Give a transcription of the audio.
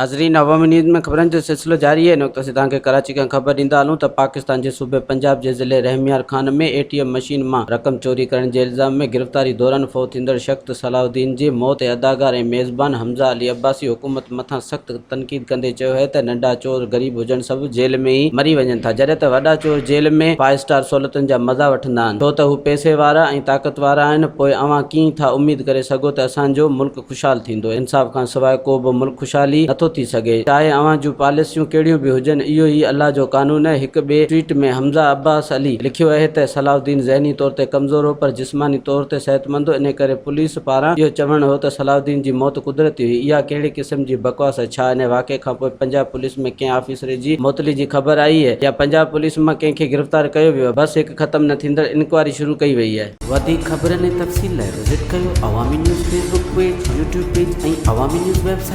ناظرين عوامي نيوز ۾ خبرن جو سلسلو جاري آهي. هن وقت اسين توهان کي ڪراچي کان خبر ڏيندا هلون ته پاڪستان جي صوبي پنجاب جي ضلعي رحميار خان ۾ اي ٽي ايم مشين مان رقم چوري ڪرڻ جي الزام ۾ گرفتاري دوران فوت ٿيندڙ شخص صلاح الدين جي موت تي اداڪار ۽ ميزبان حمزه علي عباسي حڪومت مٿان سخت تنقيد ڪندي چيو آهي ته ننڍا چور غريب هجڻ سبب جيل ۾ ئي مري وڃن ٿا جڏهن ته وڏا چور جيل ۾ فائيو اسٽار سهولتن جا مزا وٺندا آهن ڇو ته هو پئسي وارا ۽ طاقت وارا آهن پوء اوهان ڪيئن ٿا اميد ڪري سگهو ته اسان جو ملڪ خوشحال ٿيندو. انصاف کان سواء ڪو به ملڪ خوشحالي نٿو ٿي سگهي. چاهي اوهان جون پاليسيون ڪهڙيون به هجن، اهو ئي الله جو قانون آهي. هڪ ٻئي ٽوئيٽ ۾ حمزه عباس علي لکيو اهي ته صلاح الدين ذهني طور تي ڪمزور هو پر جسماني طور تي صحتمند هو، انهي ڪري پوليس پاران اهو چوڻ هو ته صلاح الدين جي موت قدرتي هئي، اها ڪهڙي قسم جي بڪواس آهي؟ ڇا انهي واقعي کانپوء پنجاب پوليس ۾ ڪنهن آفيسر جي معطلي جي خبر آئي آهي يا پنجاب پوليس مان ڪنهن کي گرفتار ڪيو ويو آهي؟ بس هڪ ختم نه ٿيندڙ انڪوائري شروع ڪئي وئي آهي. وڌيڪ خبرن ۽ تفصيل لاء وزٽ ڪيو Awami news Facebook page, YouTube page ۽ Awami news website.